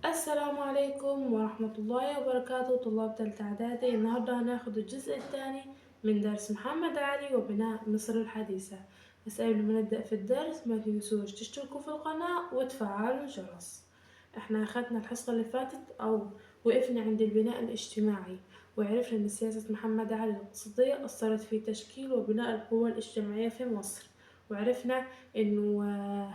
السلام عليكم ورحمة الله وبركاته طلاب تالتة إعدادي. النهاردة هناخد الجزء الثاني من درس محمد علي وبناء مصر الحديثة. بس قبل ما نبدأ في الدرس ما تنسوش تشتركوا في القناة وتفعلوا الجرس. احنا اخدنا الحصة اللي فاتت او وقفنا عند البناء الاجتماعي، وعرفنا ان سياسة محمد علي الاقتصادية أثرت في تشكيل وبناء القوى الاجتماعية في مصر، وعرفنا انه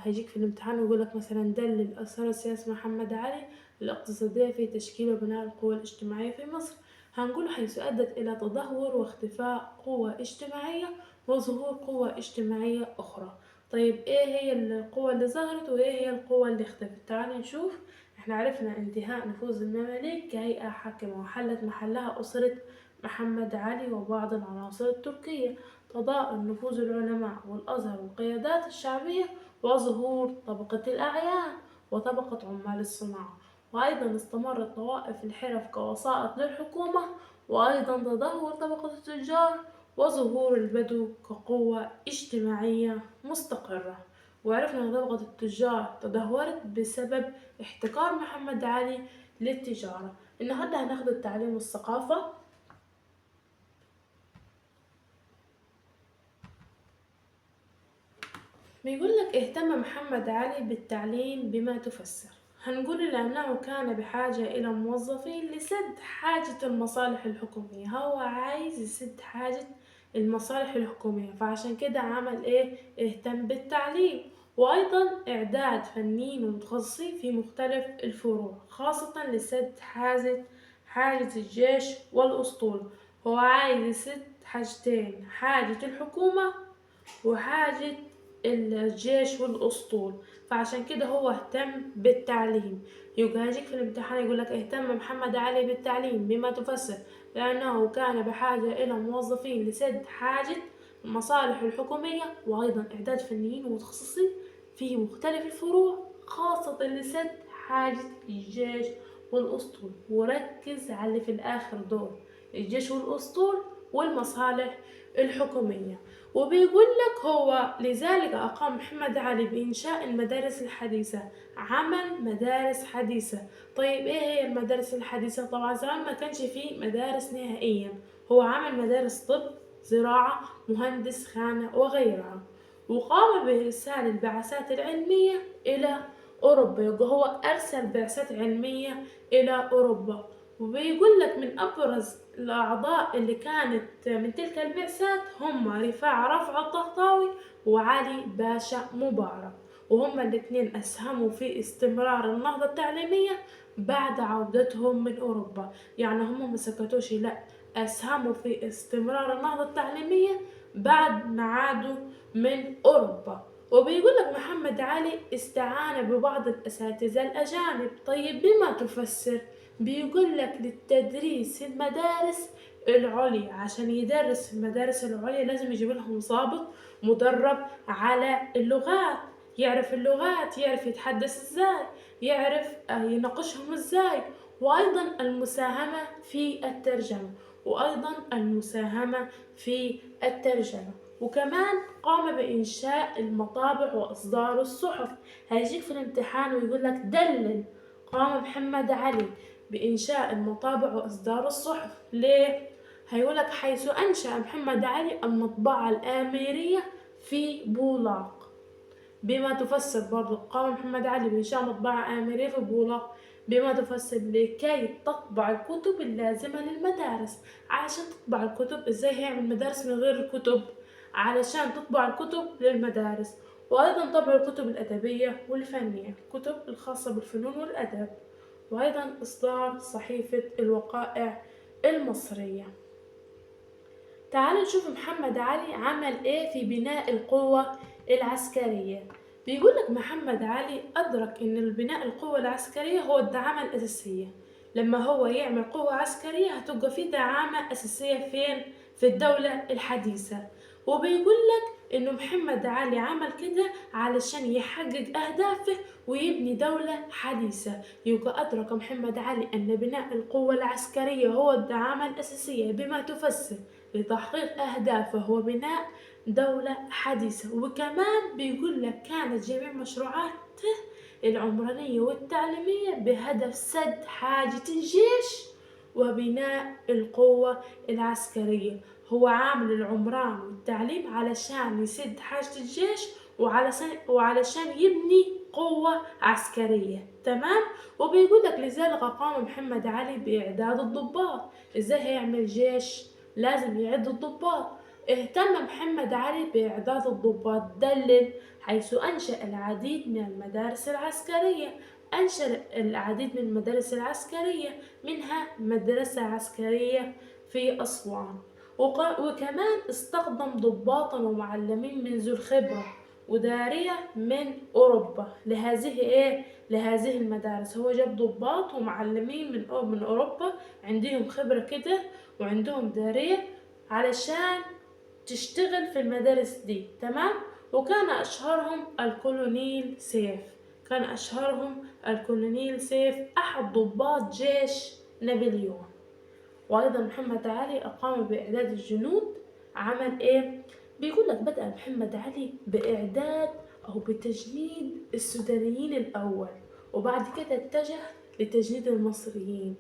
هيجيك في الامتحان ويقولك مثلا دلل اثار سياسة محمد علي الاقتصادية في تشكيل وبناء القوى الاجتماعية في مصر. هنقول حيث أدت إلى تدهور واختفاء قوى اجتماعية وظهور قوى اجتماعية أخرى. طيب إيه هي القوى اللي ظهرت وإيه هي القوى اللي اختفت؟ تعالوا نشوف. احنا عرفنا انتهاء نفوذ المماليك كهيئة حاكمة وحلت محلها أسرة محمد علي وبعض العناصر التركية، تضاءل نفوذ العلماء والأزهر والقيادات الشعبية وظهور طبقة الأعيان وطبقة عمال الصناعة، وأيضا استمرت طوائف الحرف كوسائط للحكومة، وأيضا تدهور طبقة التجار وظهور البدو كقوة اجتماعية مستقرة. وعرفنا أن طبقة التجار تدهورت بسبب احتكار محمد علي للتجارة. النهاردة هناخد التعليم والثقافة. بيقول لك اهتم محمد علي بالتعليم بما تفسر. هنقول لأنه كان بحاجة إلى موظفين لسد حاجة المصالح الحكومية. هو عايز يسد حاجة المصالح الحكومية، فعشان كده عمل إيه؟ اهتم بالتعليم، وأيضا إعداد فنيين ومتخصصين في مختلف الفروع، خاصة لسد حاجة الجيش والأسطول. هو عايز يسد حاجتين، حاجة الحكومة وحاجة الجيش والأسطول، فعشان كده هو اهتم بالتعليم. يبقى هيجيك في الامتحان يقولك اهتم محمد علي بالتعليم بما تفسر لأنه كان بحاجة إلى موظفين لسد حاجة المصالح الحكومية، وأيضا إعداد فنيين ومتخصصين في مختلف الفروع، خاصة لسد حاجة الجيش والأسطول. وركز على اللي في الآخر دول، الجيش والأسطول والمصالح الحكومية. وبيقول لك هو لذلك أقام محمد علي بإنشاء المدارس الحديثة، عمل مدارس حديثة. طيب إيه هي المدارس الحديثة؟ طبعا زمان ما كانش فيه مدارس نهائيا، هو عمل مدارس طب، زراعة، مهندس خانة وغيرها. وقام بإرسال البعثات العلمية إلى أوروبا، يبقى هو أرسل بعثات علمية إلى أوروبا. وبيقول لك من أبرز الأعضاء اللي كانت من تلك البعثات هم رفاعة رفع الطهطاوي وعلي باشا مبارك، وهم الاثنين أسهموا في استمرار النهضة التعليمية بعد عودتهم من أوروبا. يعني هم ما سكتوش، لا، أسهموا في استمرار النهضة التعليمية بعد ما عادوا من أوروبا. وبيقول لك محمد علي استعان ببعض الأساتذة الأجانب. طيب بما تفسر؟ بيقول لك للتدريس في المدارس العليا، عشان يدرس في المدارس العليا لازم يجيب لهم ضابط مدرب على اللغات، يعرف اللغات، يعرف يتحدث ازاي، يعرف يناقشهم ازاي، وايضا المساهمة في الترجمة، وايضا المساهمة في الترجمة. وكمان قام بإنشاء المطابع وإصدار الصحف. هيجيك في الامتحان ويقول لك دلل قام محمد علي بإنشاء المطابع وإصدار الصحف. ليه؟ هيقولك حيث أنشأ محمد علي المطبعة الآميرية في بولاق. بما تفسر برضو قام محمد علي بإنشاء مطبعة آميرية في بولاق بما تفسر لكي تطبع الكتب اللازمة للمدارس. عشان تطبع الكتب، ازاي هيعمل مدارس من غير الكتب؟ علشان تطبع الكتب للمدارس. وأيضا طبع الكتب الأدبية والفنية، الكتب الخاصة بالفنون والأدب، وأيضا إصدار صحيفة الوقائع المصرية. تعالوا نشوف محمد علي عمل إيه في بناء القوة العسكرية. بيقول لك محمد علي أدرك إن البناء القوة العسكرية هو الدعامة الأساسية. لما هو يعمل قوة عسكرية هتبقى في دعامة أساسية فين؟ في الدولة الحديثة. وبيقول لك إنه محمد علي عمل كده علشان يحقق أهدافه ويبني دولة حديثة. يبقى أدرك محمد علي أن بناء القوة العسكرية هو الدعامة الأساسية بما تفسر لتحقيق أهدافه وبناء دولة حديثة. وكمان بيقول لك كانت جميع مشروعاته العمرانية والتعليمية بهدف سد حاجة الجيش وبناء القوة العسكرية. هو عامل العمران والتعليم علشان يسد حاجة الجيش وعلشان يبني قوة عسكرية. تمام. وبيقول لك لذلك قام محمد علي بإعداد الضباط. إزاي هيعمل جيش؟ لازم يعد الضباط. اهتم محمد علي بإعداد الضباط، دلل، حيث أنشأ العديد من المدارس العسكرية. أنشأ العديد من المدارس العسكرية، منها مدرسة عسكرية في أسوان، وكمان استخدم ضباطا ومعلمين من ذو الخبرة ودارية من أوروبا لهذه إيه؟ لهذه المدارس. هو جاب ضباط ومعلمين من أوروبا عندهم خبرة كده وعندهم دارية علشان تشتغل في المدارس دي. تمام. وكان أشهرهم الكولونيل سيف. كان أشهرهم الكولونيل سيف أحد ضباط جيش نابليون. وأيضا محمد علي أقام بإعداد الجنود. عمل إيه؟ بيقول لك بدأ محمد علي بإعداد أو بتجنيد السودانيين الأول، وبعد كده اتجه لتجنيد المصريين.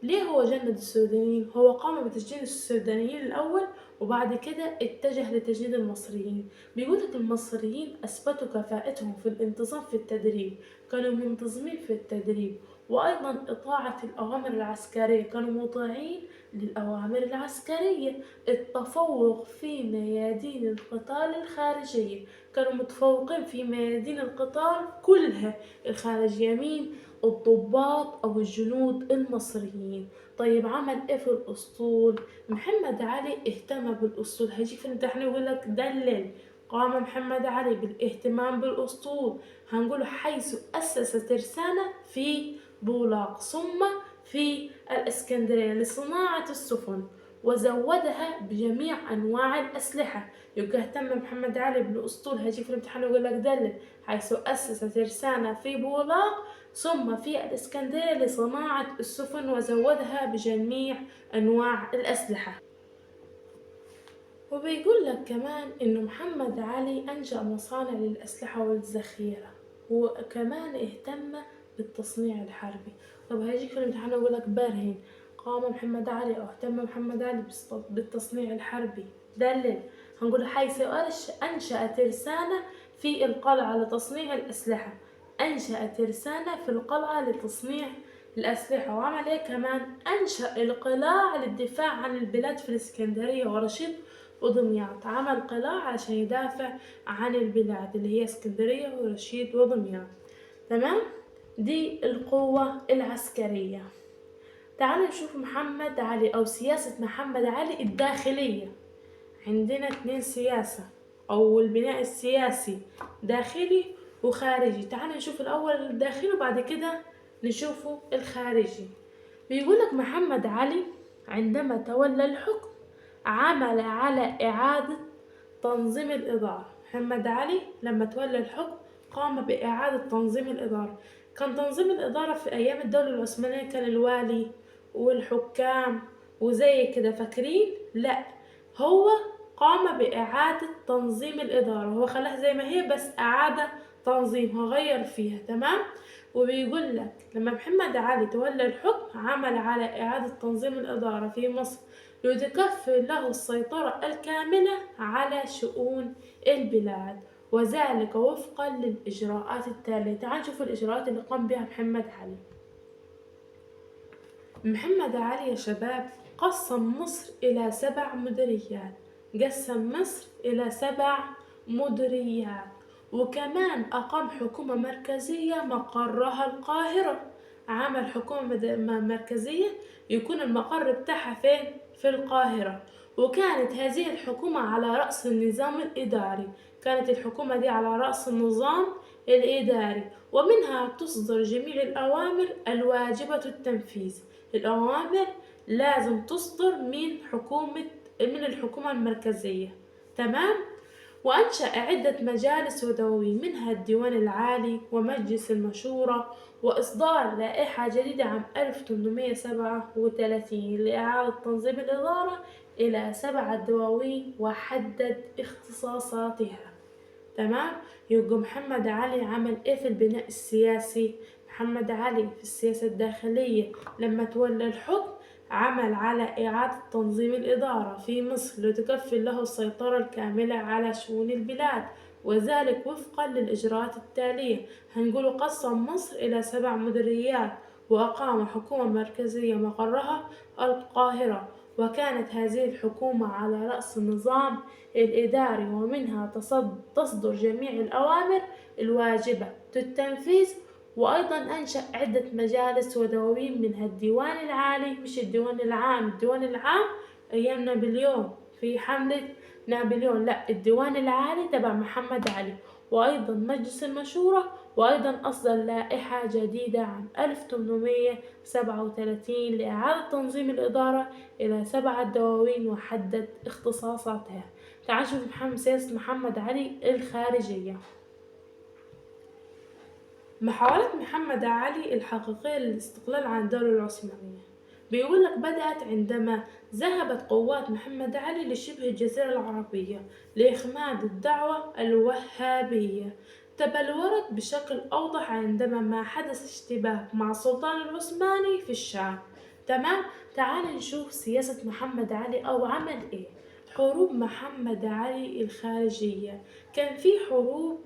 ليه هو جند السودانيين؟ هو قام بتجنيد السودانيين الأول وبعد كده اتجه لتجنيد المصريين. بيقول لك المصريين أثبتوا كفاءتهم في الانتظام في التدريب، كانوا منتظمين في التدريب، وأيضا إطاعة الأوامر العسكرية، كانوا مطيعين للأوامر العسكرية، التفوق في ميادين القتال الخارجية، كانوا متفوقين في ميادين القتال كلها الخارجية. مين؟ الضباط أو الجنود المصريين. طيب عمل إيه في الأسطول؟ محمد علي اهتم بالأسطول. هيجي في الامتحان يقول لك دلل، قام محمد علي بالاهتمام بالأسطول. هنقول حيث أسس ترسانة في بولاق ثم في الإسكندرية لصناعة السفن، وزودها بجميع أنواع الأسلحة. يبقى اهتم محمد علي بالأسطول. هيجي في الامتحان يقول لك دلل، حيث أسس ترسانة في بولاق ثم في الإسكندرية لصناعة السفن وزودها بجميع أنواع الأسلحة. وبيقول لك كمان إنه محمد علي أنشأ مصانع للأسلحة والذخيرة، وكمان اهتم بالتصنيع الحربي. طب هيجيك في الامتحان يقول لك برهن، قام محمد علي أو اهتم محمد علي بالتصنيع الحربي، دلل. هنقول حيث أنشأ ترسانة في القلعة لتصنيع الأسلحة. أنشأ ترسانة في القلعة لتصنيع الأسلحة. وعمل إيه كمان؟ أنشأ القلاع للدفاع عن البلاد في الإسكندرية ورشيد ودمياط. عمل قلاع علشان يدافع عن البلاد اللي هي اسكندرية ورشيد ودمياط. تمام؟ دي القوة العسكرية. تعالوا نشوف محمد علي أو سياسة محمد علي الداخلية. عندنا 2 سياسة أو البناء السياسي، داخلي وخارجي. تعالوا نشوف الأول الداخلي وبعد كده نشوفه الخارجي. بيقولك محمد علي عندما تولى الحكم عمل على إعادة تنظيم الإدارة. محمد علي لما تولى الحكم قام بإعادة تنظيم الإدارة. كان تنظيم الإدارة في أيام الدولة العثمانية كان الوالي والحكام وزي كده، فاكرين؟ لا، هو قام بإعادة تنظيم الإدارة، هو خلاها زي ما هي بس إعادة تنظيمها، غير فيها. تمام؟ وبيقول لك لما محمد علي تولى الحكم عمل على إعادة تنظيم الإدارة في مصر لتكفل له السيطرة الكاملة على شؤون البلاد، وذلك وفقا للإجراءات التالية. تعال نشوف الإجراءات اللي قام بها محمد علي. محمد علي يا شباب قسم مصر إلى 7 مديريات، قسم مصر إلى 7 مديريات، وكمان أقام حكومة مركزية مقرها القاهرة. عمل حكومة مركزية يكون المقر بتاعها فين؟ في القاهرة. وكانت هذه الحكومة على رأس النظام الإداري، كانت الحكومة دي على رأس النظام الإداري، ومنها تصدر جميع الأوامر الواجبة التنفيذ. الأوامر لازم تصدر من الحكومة المركزية. تمام؟ وأنشأ عدة مجالس ودواوين، منها الديوان العالي ومجلس المشورة، وإصدار لائحة جديدة عام 1837 لإعادة تنظيم الإدارة إلى 7 دواوين وحدد اختصاصاتها. تمام؟ يبقى محمد علي عمل ايه في البناء السياسي؟ محمد علي في السياسة الداخلية لما تولى الحكم عمل على إعادة تنظيم الإدارة في مصر لتكفل له السيطرة الكاملة على شؤون البلاد، وذلك وفقا للإجراءات التالية. هنقول قسم مصر إلى 7 مديريات، وأقام حكومة مركزية مقرها القاهرة، وكانت هذه الحكومة على رأس النظام الإداري، ومنها تصدر جميع الأوامر الواجبة التنفيذ. وأيضا أنشأ عدة مجالس ودواوين، منها الديوان العالي، مش الديوان العام، الديوان العام أيام نابليون في حملة نابليون، لا الديوان العالي تبع محمد علي، وأيضا مجلس المشورة، وأيضا أصدر لائحة جديدة عام 1837 لإعادة تنظيم الإدارة إلى 7 دواوين وحدد اختصاصاتها. تعال نشوف سياسة محمد علي الخارجية. محاولة محمد علي الحقيقية للاستقلال عن الدولة العثمانية بيقول لك بدأت عندما ذهبت قوات محمد علي لشبه الجزيرة العربية لإخماد الدعوة الوهابية. تبلورت بشكل أوضح عندما ما حدث اشتباك مع السلطان العثماني في الشام. تمام؟ تعال نشوف سياسة محمد علي أو عمل إيه. حروب محمد علي الخارجية، كان في حروب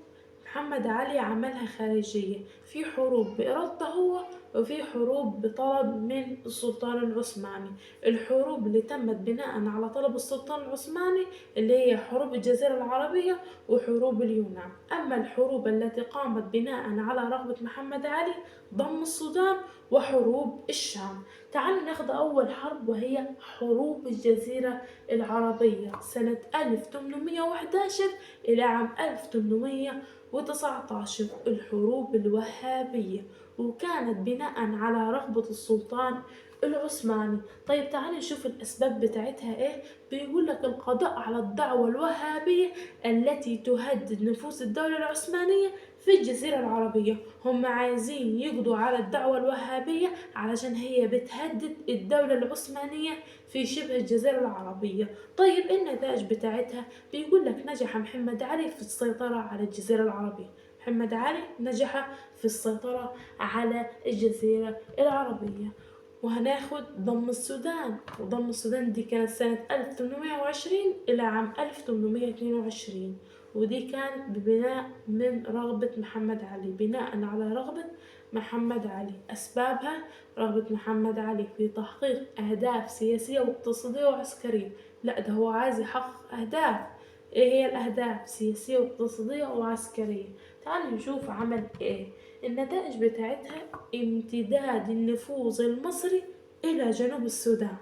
محمد علي عملها خارجية، في حروب بإرادته هو وفي حروب بطلب من السلطان العثماني. الحروب اللي تمت بناء على طلب السلطان العثماني اللي هي حروب الجزيرة العربية وحروب اليونان. أما الحروب التي قامت بناء على رغبة محمد علي ضم السودان وحروب الشام. تعالوا ناخد أول حرب وهي حروب الجزيرة العربية سنة 1811 إلى عام 1819، الحروب الوهابية، وكانت بناء على رغبة السلطان العثماني. طيب تعالوا نشوف الأسباب بتاعتها إيه. بيقول لك القضاء على الدعوة الوهابية التي تهدد نفوذ الدولة العثمانية في الجزيرة العربية. هم عايزين يقضوا على الدعوة الوهابية علشان هي بتهدد الدولة العثمانية في شبه الجزيرة العربية. طيب إيه النتائج بتاعتها؟ بيقول لك نجح محمد علي في السيطرة على الجزيرة العربية. محمد علي نجح في السيطرة على الجزيرة العربية. وهناخد ضم السودان، وضم السودان دي كانت سنة 1820 إلى عام 1822، ودي كانت ببناء من رغبة محمد علي، بناء على رغبة محمد علي. أسبابها رغبة محمد علي في تحقيق أهداف سياسية واقتصادية وعسكرية. لا ده هو عايز يحقق أهداف. إيه هي الأهداف؟ سياسية واقتصادية وعسكرية. تعالوا نشوف عمل إيه. النتائج بتاعتها امتداد النفوذ المصري إلى جنوب السودان.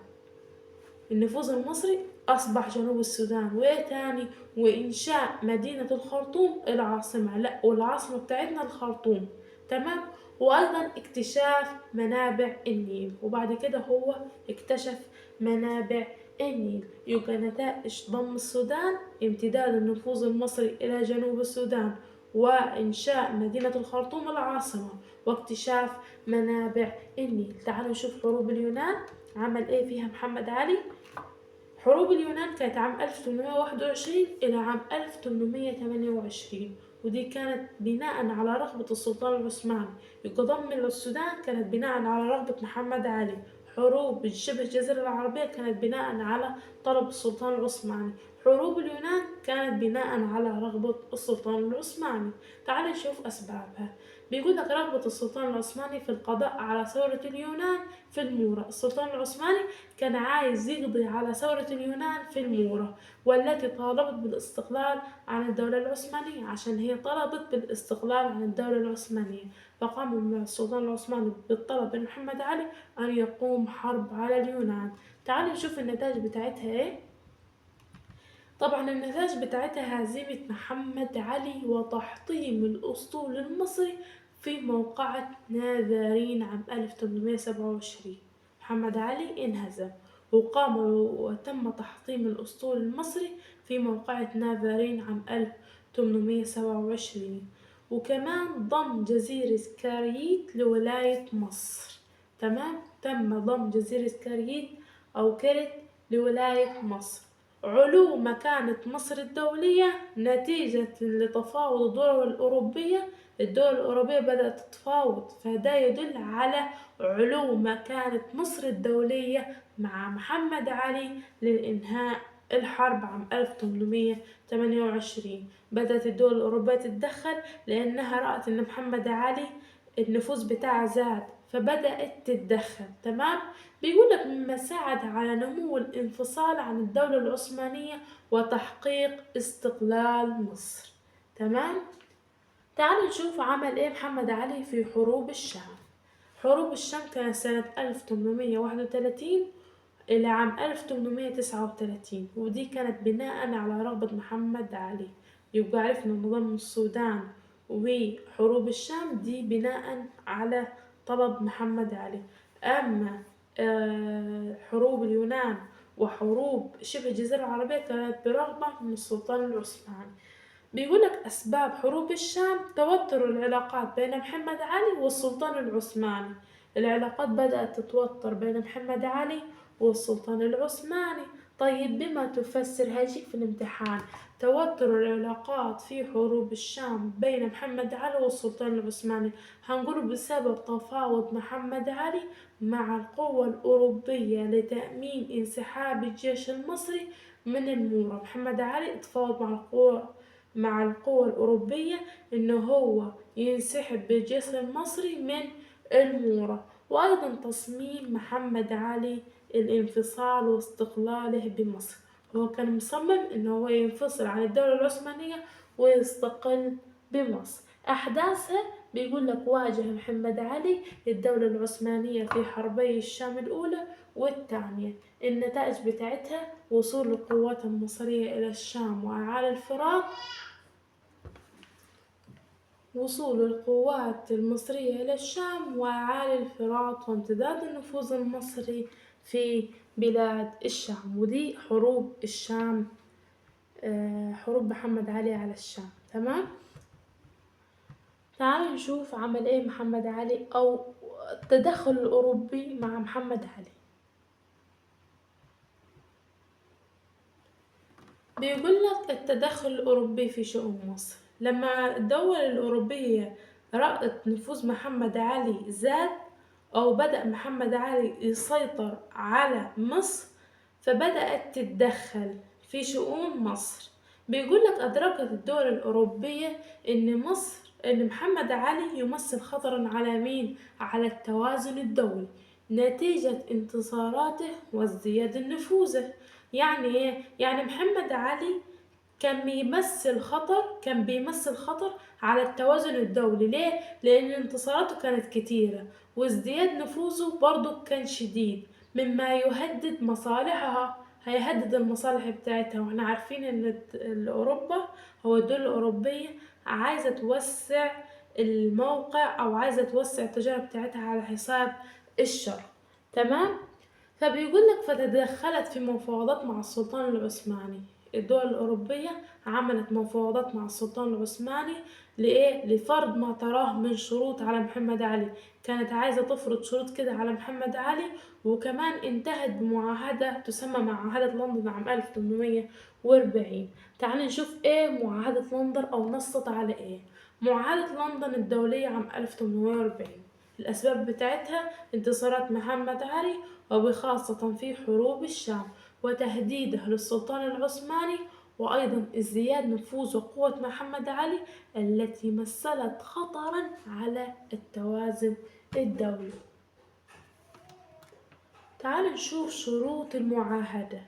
النفوذ المصري أصبح جنوب السودان. وإيه تاني؟ وإنشاء مدينة الخرطوم العاصمة، لا والعاصمة بتاعتنا الخرطوم. تمام؟ وأيضا اكتشاف منابع النيل، وبعد كده هو اكتشف منابع النيل. يبقى نتائج ضم السودان امتداد النفوذ المصري إلى جنوب السودان، وإنشاء مدينة الخرطوم العاصمة، واكتشاف منابع النيل. تعالوا نشوف حروب اليونان عمل إيه فيها محمد علي. حروب اليونان كانت عام 1821 إلى عام 1828، ودي كانت بناء على رغبة السلطان العثماني. يبقى ضم السودان كانت بناء على رغبة محمد علي. حروب شبه الجزيرة العربية كانت بناء على طلب السلطان العثماني. حروب اليونان كانت بناء على رغبة السلطان العثماني. تعال نشوف أسبابها. بيقول لك رغبة السلطان العثماني في القضاء على ثورة اليونان في المورة. السلطان العثماني كان عايز يقضي على ثورة اليونان في المورة، والتي طالبت بالاستقلال عن الدولة العثمانية، عشان هي طلبت بالاستقلال عن الدولة العثمانية. فقام السلطان العثماني بالطلب من محمد علي أن يقوم حرب على اليونان. تعالوا نشوف النتائج بتاعتها إيه. طبعا النتائج بتاعتها هزيمة محمد علي وتحطيم الأسطول المصري في موقعة ناذرين عام 1827. محمد علي انهزم وقام وتم تحطيم الأسطول المصري في موقعة ناذرين عام 1827. وكمان ضم جزيرة كاريت لولاية مصر. تمام، تم ضم جزيرة كاريت أو كرت لولاية مصر. علو مكانة مصر الدولية نتيجة لتفاوض الدول الأوروبية، الدول الأوروبية بدأت تتفاوض، فده يدل على علو مكانة مصر الدولية مع محمد علي للإنهاء الحرب عام 1828. بدأت الدول الأوروبية تتدخل لأنها رأت إن محمد علي النفوذ بتاعه زاد، فبدأت تتدخل. تمام. بيقول لك مما ساعد على نمو الانفصال عن الدولة العثمانية وتحقيق استقلال مصر. تمام. تعالوا نشوف عمل ايه محمد علي في حروب الشام. حروب الشام كانت سنة 1831 إلى عام 1839، ودي كانت بناء على رغبة محمد علي. يبقى عرفنا نظام السودان وحروب الشام دي بناء على طلب محمد علي. أما حروب اليونان وحروب شبه الجزيرة العربية كانت برغبة من السلطان العثماني. بيقولك أسباب حروب الشام توتر العلاقات بين محمد علي والسلطان العثماني. العلاقات بدأت تتوتر بين محمد علي والسلطان العثماني. طيب بما تفسر، هيجيك في الامتحان، توتر العلاقات في حروب الشام بين محمد علي والسلطان العثماني، هنقوله بسبب تفاوض محمد علي مع القوة الأوروبية لتأمين انسحاب الجيش المصري من المورة. محمد علي اتفاوض مع القوة الأوروبية إنه هو ينسحب بالجيش المصري من المورة. وأيضا تصميم محمد علي الانفصال واستقلاله بمصر، هو كان مصمم إنه هو ينفصل عن الدولة العثمانية ويستقل بمصر. أحداثها بيقول لك واجه محمد علي الدولة العثمانية في حربي الشام الأولى والثانية. النتائج بتاعتها وصول القوات المصرية إلى الشام وأعالي الفرات، وصول القوات المصرية إلى الشام وأعالي الفرات وامتداد النفوذ المصري في بلاد الشام. ودي حروب الشام، حروب محمد علي على الشام. تمام. تعالوا نشوف عمل ايه محمد علي او التدخل الاوروبي مع محمد علي. بيقول لك التدخل الاوروبي في شؤون مصر. لما الدول الاوروبية رأت نفوذ محمد علي زاد او بدأ محمد علي يسيطر على مصر، فبدأت تتدخل في شؤون مصر. بيقول لك أدركت الدول الأوروبية إن محمد علي يمثل خطرا على مين؟ على التوازن الدولي نتيجة انتصاراته وازدياد نفوذه. يعني إيه؟ يعني محمد علي كان بيمثل خطر على التوازن الدولي. ليه؟ لأن انتصاراته كانت كتيرة وازدياد نفوذه برضو كان شديد، مما يهدد مصالحها، هيهدد المصالح بتاعتها. واحنا عارفين ان اوروبا، هو الدول الاوروبية عايزة توسع الموقع او عايزة توسع التجارة بتاعتها على حساب الشرق. تمام. فبيقول لك فتدخلت في مفاوضات مع السلطان العثماني. الدول الأوروبية عملت مفاوضات مع السلطان العثماني لإيه؟ لفرض ما تراه من شروط على محمد علي. كانت عايزة تفرض شروط كده على محمد علي، وكمان انتهت بمعاهدة تسمى معاهدة لندن عام 1840. تعال نشوف إيه معاهدة لندن أو نصت على إيه. معاهدة لندن الدولية عام 1840، الأسباب بتاعتها انتصارات محمد علي وبخاصة في حروب الشام وتهديده للسلطان العثماني، وأيضا ازدياد نفوذ وقوة محمد علي التي مثلت خطرا على التوازن الدولي. تعالوا نشوف شروط المعاهدة.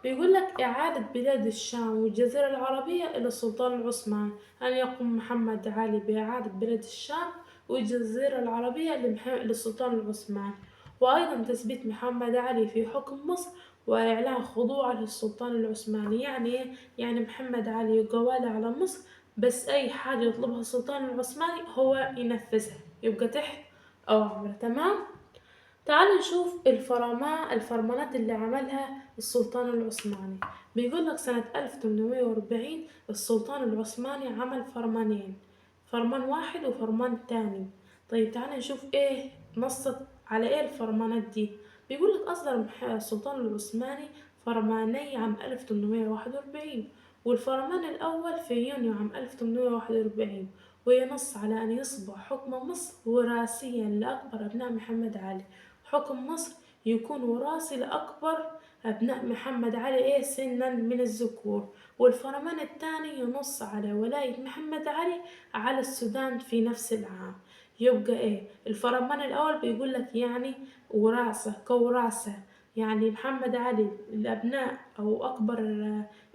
بيقول لك إعادة بلاد الشام والجزيرة العربية إلى السلطان العثماني، أن يقوم محمد علي بإعادة بلاد الشام والجزيرة العربية للسلطان العثماني، وأيضا تثبيت محمد علي في حكم مصر وإعلان خضوعه للسلطان العثماني. يعني إيه؟ يعني محمد علي يقوالي على مصر، بس أي حاجة يطلبها السلطان العثماني هو ينفذها، يبقى تحت أوامره. تمام. تعالوا نشوف الفرمانات اللي عملها السلطان العثماني. بيقول لك سنة 1840 السلطان العثماني عمل فرمانين، فرمان واحد وفرمان تاني. طيب تعالوا نشوف ايه نصت على ايه الفرمانات دي. بيقول لك أصدر السلطان العثماني فرماني عام 1841، والفرمان الأول في يونيو عام 1841، وينص على أن يصبح حكم مصر وراثيا لأكبر أبناء محمد علي. حكم مصر يكون وراثي لأكبر أبناء محمد علي سنا من الذكور. والفرمان الثاني ينص على ولاية محمد علي على السودان في نفس العام. يبقى الفرمان الأول بيقول لك يعني وراثة كوراثة، يعني محمد علي الأبناء أو أكبر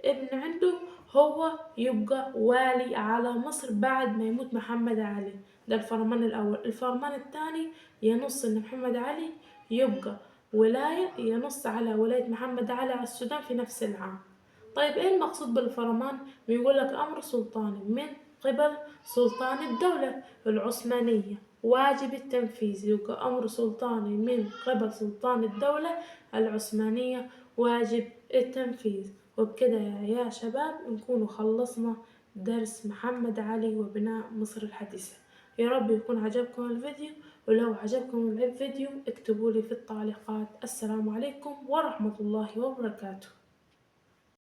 ابن عنده هو يبقى والي على مصر بعد ما يموت محمد علي، ده الفرمان الأول. الفرمان الثاني ينص إن محمد علي يبقى ولاية، ينص على ولاية محمد علي على السودان في نفس العام. طيب إيه المقصود بالفرمان؟ بيقول لك أمر سلطاني من قبل سلطان الدولة العثمانية واجب التنفيذ، يبقى أمر سلطاني من قبل سلطان الدولة العثمانية واجب التنفيذ. وبكده يا شباب نكون خلصنا درس محمد علي وبناء مصر الحديثة. يا رب يكون عجبكم الفيديو، ولو عجبكم الفيديو اكتبوا لي في التعليقات. السلام عليكم ورحمة الله وبركاته.